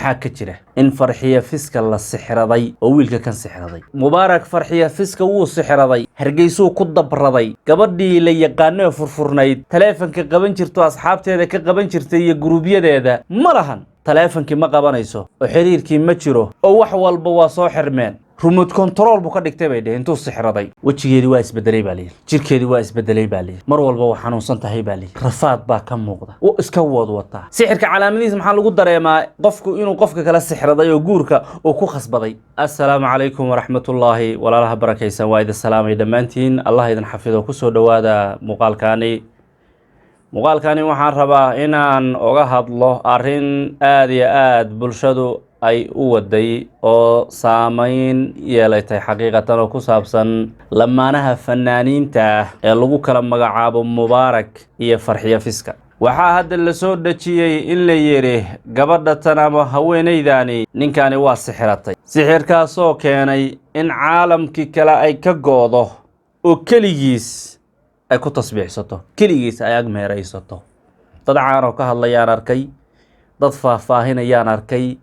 Maxaa ka jira in Farxiya Fiska la sixraday oo wiilka kan sixraday? Mubaarak Farxiya Fiska wuu sixraday, Hargeysuu ku dabraday. Gabadhii la yaqaanee furfurnayd, taleefanka qaban jirto, asxaabteeda ka qaban jirtay iyo guruubyadeeda, ma lahan. Taleefankii ma qabanayso oo xiriirkii ma jiro oo wax walba waa soo xirmeen. Remote control buu ka dhigtay, bay dheheen, intuu sixraday. Wejigeedii waa isbedelay, baa layidhi. Jirkeedii waa isbedelay, baa layidhi. Mar walba waa xanuunsan tahay, baa layidhi. Rafaad baa ka muuqda, wuu iska wood wataa. Sixirka calaamadihiisa maxaa lagu dareemaa qofku inuu qofka kala sixraday oo guurka uu ku khasbaday? Assalaamu calaykum waraxmatullaahi. Walaalaha barakaysan, waa idin salaamay dhammaantiin. Allah idin xafido. Kusoo dhowaada muuqaalkaani. Muuqaalkani waxaan rabaa inaan oga hadlo arrin aada iyo aada bulshadu ay u waday oo saameyn yeelatay xaqiiqatan, oo ku saabsan lamaanaha fanaaniinta ah ee lagu kala magacaabo Mubaarak iyo Farxiyo Fiska. Waxaa hadda la soo dhejiyey in la yidhi gabadha tan ama haweenaydani ninkani waa sixiratay, sixirkaasoo keenay in caalamkii kale ay ka go'do oo keligiis ay ku tasbiixsato, keligiis ay agmeeraysato. Dad caan oo ka hadlayaan arkay, dad faahfaahinayaan arkay,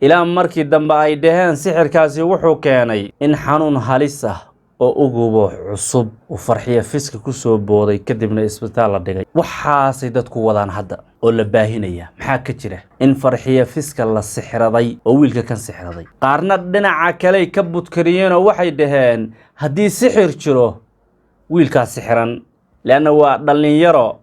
ilaa markii dambe ay dhaheen sixirkaasi wuxuu keenay in xanuun halis ah oo ugubo cusub uu Farxiyo Fiska ku soo booday, kadibna isbitaal la dhigay. Waxaasay dadku wadaan hadda oo la baahinaya. Maxaa ka jira in Farxiyo Fiska la sixraday oo wiilka kan sixraday? Qaarna dhinaca kaley ka budkariyeenoo waxay dhaheen haddii sixir jiro, wiilkaa sixiran, leanna waa dhallinyaro,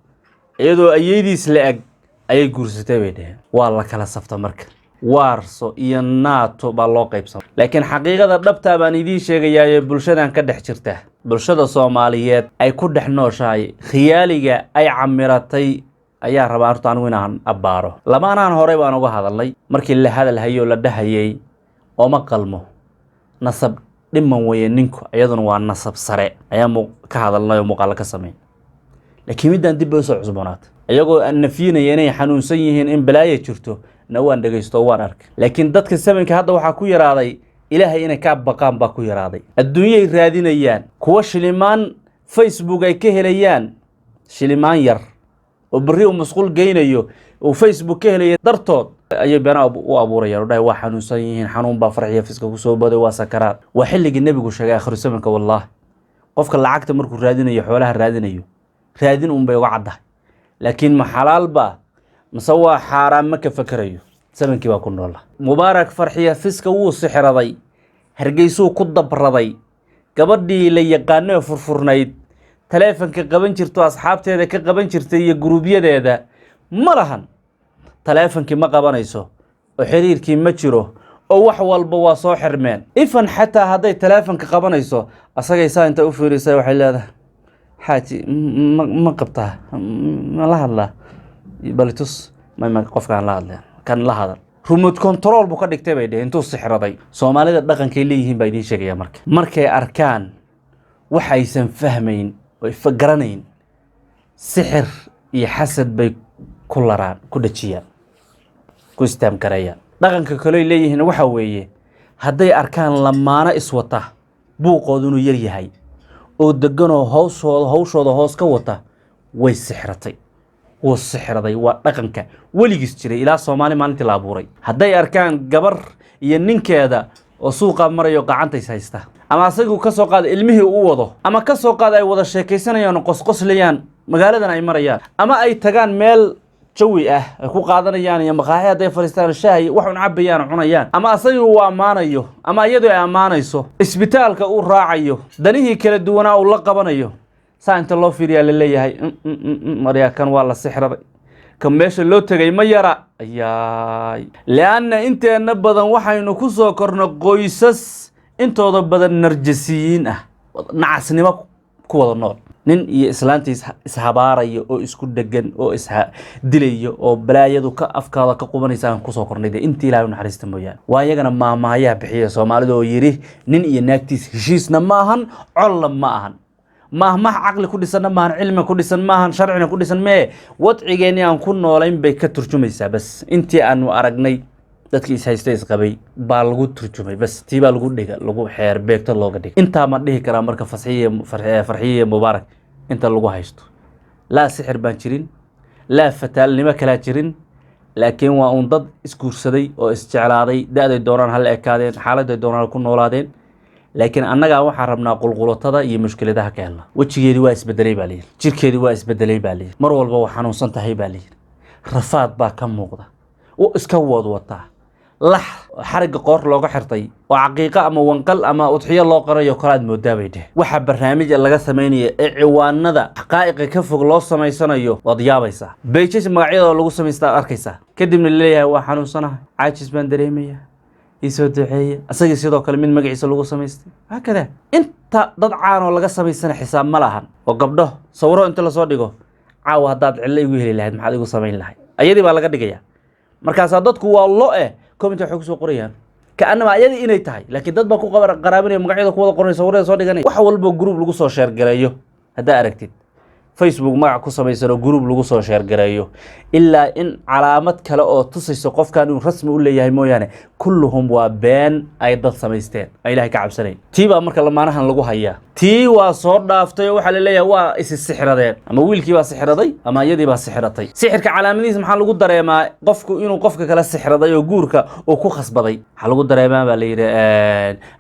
iyadoo ayeydiis la eg ayay guursatay, bay dhaheen. Waa la kala safta marka, Waarso iyo Naato baa loo qaybsama. Laakiin xaqiiqada dhabtaa baan idiin sheegayaaye, bulshadan ka dhex jirta, bulshada Soomaaliyeed ay ku dhex nooshahay, khiyaaliga ay camiratay ayaa rabaa horta anigu inaan abbaaro. Lamaanaan horey baan uga hadalnay markii la hadal hayo, la dhahayay ooma qalmo, nasab dhiman weeye ninku, iyaduna waa nasab sare, ayaa ka hadalnay oo muuqaalo ka sameyn. Laakiin middaan dib bay usoo cusboonaatay, iyagoo aan nafyinaya inay xanuunsan yihiin, in balaaya jirto na waan dhegaysto, waan arkay. Laakiin dadka samanka hadda waxaa ku yaraaday Ilaahay inay ka baqaan baa ku yaraaday. Adduunyay raadinayaan, kuwa shilimaan Facebook ay ka helayaan, shilimaan yar oo berri uu masquul geynayo uu Facebook ka helaya dartood ayay beenaa u abuurayaan oo dhahay waa xanuunsan yihiin, xanuun baa Farxiya Fiska kusoo baday, waa sakaraad. Waa xilligii Nebigu sheegay akhiru samanka. Wallahi, qofka lacagta markuu raadinayo, xoolaha raadinayo, raadin un bay uga caddahay, laakiin ma xalaal baa mase waa xaaraan ma ka fakerayo. Samankii baa ku noola. Mubaarak Farxiya Fiska wuu sixraday, Hargeysuu ku dabraday. Gabadhii la yaqaanee furfurnayd, taleefanka qaban jirto, asxaabteeda ka qaban jirtay iyo guruubyadeeda, ma lahan. Taleefankii ma qabanayso oo xiriirkii ma jiro oo wax walba waa soo xirmeen. Ifan xataa hadday taleefanka qabanayso, asagay saa inta u fiirisay waxay leedahay: "Xaaji, ma qabtaa? Ma la hadlaa? Balitus ma qofkaan la hadleen kan la hadal." Remote control buu ka dhigtay, bay dheheen, intuu sixraday. Soomaalida dhaqankay leeyihiin baa idiin sheegaya. Marka markay arkaan waxaysan fahmayn oo garanayn, sixir iyo xasad bay ku laraan, ku dhajiyaan, ku istaamgareeyaan. Dhaqanka kaley leeyihiin waxa weeye, hadday arkaan lamaano iswata, buuqoodu inuu yar yahay oo deganoo hawshooda hoos ka wata, way sixratay, wuu sixraday. Waa dhaqanka weligiis jiray ilaa Soomaali maalintii la abuuray. Hadday arkaan gabar iyo ninkeeda oo suuqa marayo, gacantays haysta, ama asagu ka soo qaada ilmihii u wado, ama ka soo qaada ay wada sheekaysanayaan oo qosqoslayaan, magaaladan ay marayaan, ama ay tagaan meel jawi ah ay ku qaadanayaan iyo maqaaxi hadday fadhiistaan, shaahi wax un cabayaan oo cunayaan, ama asagii uu ammaanayo ama iyadu ay ammaanayso, isbitaalka uu raacayo, danihii kala duwanaa uu la qabanayo, saa inta loo fiiriyaa la leeyahay, "Maryaa, kan waa la sixraday, kan meesha loo tegay ma yara." Ayaay, lianna inteenna badan waxaynu ku soo korno qoysas intooda badan narjasiyiin ah, nacasnimo ku wada nool, nin iyo islaantiis ishabaaraya oo isku dhegan oo isdilayo oo balaayadu ka afkaada ka qubanaysa aan kusoo kornay. Dee intii Ilahay u naxariista mooyaane. Waa iyagana maahmaahayaa bixiya Soomaalida oo yidhi: "Nin iyo naagtiis heshiisna ma ahan, colla ma ahan." Maahmaah caqli ku dhisanna maahan, cilmi ku dhisan maahan, sharcina ku dhisan mee. Wadcigeennii aan ku noolayn bay ka turjumaysaa. Bas intii aanu aragnay dadkii ishaystay, isqabay baa lagu turjumay, bas tii baa lagu dhiga, lagu xeer beegto looga dhigay. Intaa ma dhihi karaa marka Fasxiye, Farxiye Mubaarak inta lagu haysto, laa sixir baan jirin, laa fataalnimo kalaa jirin. Laakiin waa uun dad isguursaday oo isjeclaaday, da-day doonaan hala ekaadeen, xaaladay doonaan ku noolaadeen, laakiin annagaa waxaan rabnaa qulqulatada iyo mushkiladaha ka helna. Wejigeedii waa isbedelay baa layidhi, jirkeedii waa isbedelay baa layidhi, mar walba waa xanuunsan tahay baa layidhi, rafaad baa ka muuqda, u iska wad wataa lax xarigga qoor looga xirtay oo caqiiqo ama wanqal ama udxiyo loo qorayo kale aad moodaa bay dheh. Waxa barnaamija laga samaynaya ee ciwaanada xaqaa'iqa ka fog loo samaysanayo waad yaabaysaa. Pages magacyadoo lagu samaystaa aad arkaysaa, kadibna laleeyahay waa xanuunsanahay, caajis baan dareemaya, iisoo duceeya. Asagii sidoo kale mid magaciisa lagu samaystay haakada. Inta dad caanoo laga samaysana xisaab ma lahan, oo gabdho sawiro inta lasoo dhigo, caawa haddaad cillo igu heli lahayd maxaad igu samayn lahayd, ayadii baa laga dhigaya. Markaasaa dadku waa lo eh comment waxay kusoo qorayaan kaanama ayadii inay tahay, laakiin dad baa ku qaraabinaya, magacyada ku wada qoranay, sawirada soo dhiganaya. Wax walbo group lagu soo share gareeyo haddaa aragtid, Facebook magac ku samaysan oo group lagu soo share gareeyo, ilaa in calaamad kale oo tusayso qofkan inuu rasmi u leeyahay mooyaane, kulluhum waa been ay dad samaysteen ay Ilahay ka cabsanayn. Tii baa marka lamaanahan lagu hayaa. Tii waa soo dhaaftay oo waxaa la leeyahay waa isi sixradeen, ama wiilkii baa sixraday ama iyadii baa sixratay. Sixirka calaamadihiisa maxaa lagu dareemaa? Qofku inuu qofka kale sixraday oo guurka uu ku khasbaday waxaa lagu dareemaa baa la yidhi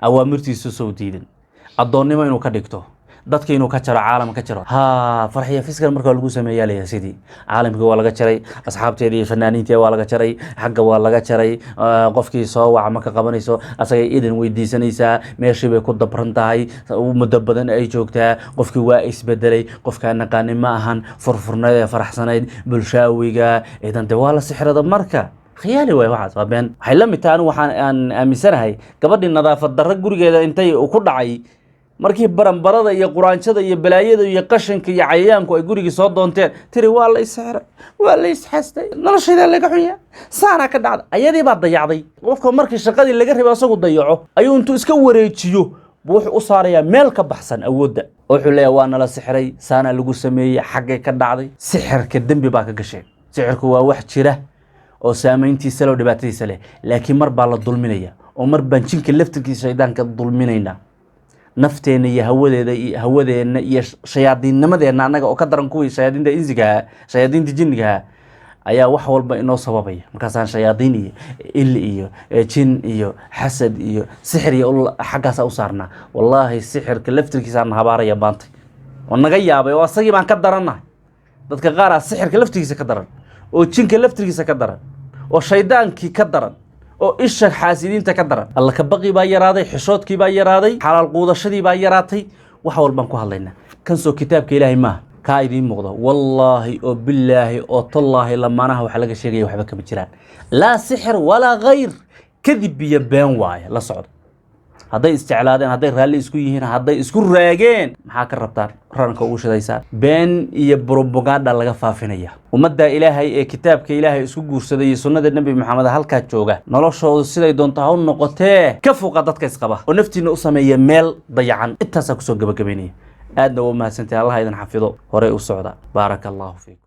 awaamirtiisu soo diidan, addoonnimo inuu ka dhigto, dadka inuu ka jaro, caalam ka jaro. Ha Farxiya Fiskan marka lagu sameeyaa layahay sidii caalamkii waa laga jaray, asxaabteedii iyo fanaaniintii waa laga jaray, xagga waa laga jaray, qofkii soo waca ma ka qabanayso, asagay idin weydiisanaysaa, meeshii bay ku dabran tahay, muddo badan ay joogtaa, qofkii waa isbedelay, qofkaan naqaanin ma ahan, furfurnayd ee faraxsanayd bulshaawiga idan de waa la sixrada. Marka khiyaali waay, waxaas waa been. Waxay la mid tahay, anigu waxaan aan aaminsanahay gabadhii nadaafad darro gurigeeda intay ku dhacay, markii baranbarada iyo quraanjada iyo balaayada iyo qashinka iyo cayayaanku ay gurigii soo doonteen, tiri waa la isxiray, waa la isxastay, noloshaydaa laga xunya, saanaa ka dhacda. Ayadii baa dayacday. Qofka markii shaqadii laga rabay asagu dayaco, ayuu intuu iska wareejiyo buu wuxuu u saarayaa meel ka baxsan awoodda. Wuxuu leeyahay waa nala sixiray, saanaa lagu sameeyey, xaggay ka dhacday. Sixirka dembi baa ka gashay. Sixirku waa wax jira oo saamayntiisa leh oo dhibaatadiisa leh, laakiin mar baa la dulminaya oo mar baan jinka laftirkiisa shaydaanka dulminaynaa, nafteenna iyo hawadeeda iyo hawadeenna iyo shayaadiinnimadeenna annaga oo ka daran kuwii shayaadiinta insigaha, shayaadiinta jinnigaha ayaa wax walba inoo sababaya. Markaasaan shayaadiin iyo il iyo jin iyo xasad iyo sixir iyo xaggaasa u saarnaa. Wallaahi sixirka laftirkiisaan habaaraya maantay oo naga yaabay oo asagii baan ka darannahay. Dadka qaaraa sixirka laftirkiisa ka daran, oo jinka laftirkiisa ka daran, oo shaydaankii ka daran, oo isha xaasidiinta ka daran. Alla ka baqi baa yaraaday, xishoodkii baa yaraaday, xalaal quudashadii baa yaraatay. Wax walbaan ku hadlaynaa. Kan soo kitaabka Ilaahay maaha kaa idiin muuqdo. Wallaahi oo bilaahi oo tallaahi, lamaanaha waxa laga sheegaya waxba kama jiraan, laa sixir walaa khayr, kadib iyo been waaye. La socdo, hadday isjeclaadeen, hadday raalli isku yihiin, hadday isku raageen, maxaa ka rabtaan ranka ugu shidaysaan? Been iyo propaganda laga faafinaya. Ummadda Ilaahay ee kitaabka Ilaahay isku guursaday iyo sunnada Nebi Maxamed halkaa jooga, noloshoodu siday doonto ha u noqotee, ka foqa dadka isqaba oo naftiina u sameeya meel dayacan. Intaasaa kusoo gabagabaynaya. Aadna waa mahadsantahay. Allah idin xafido. Horey u socda. Baaraka Allahu fiikum.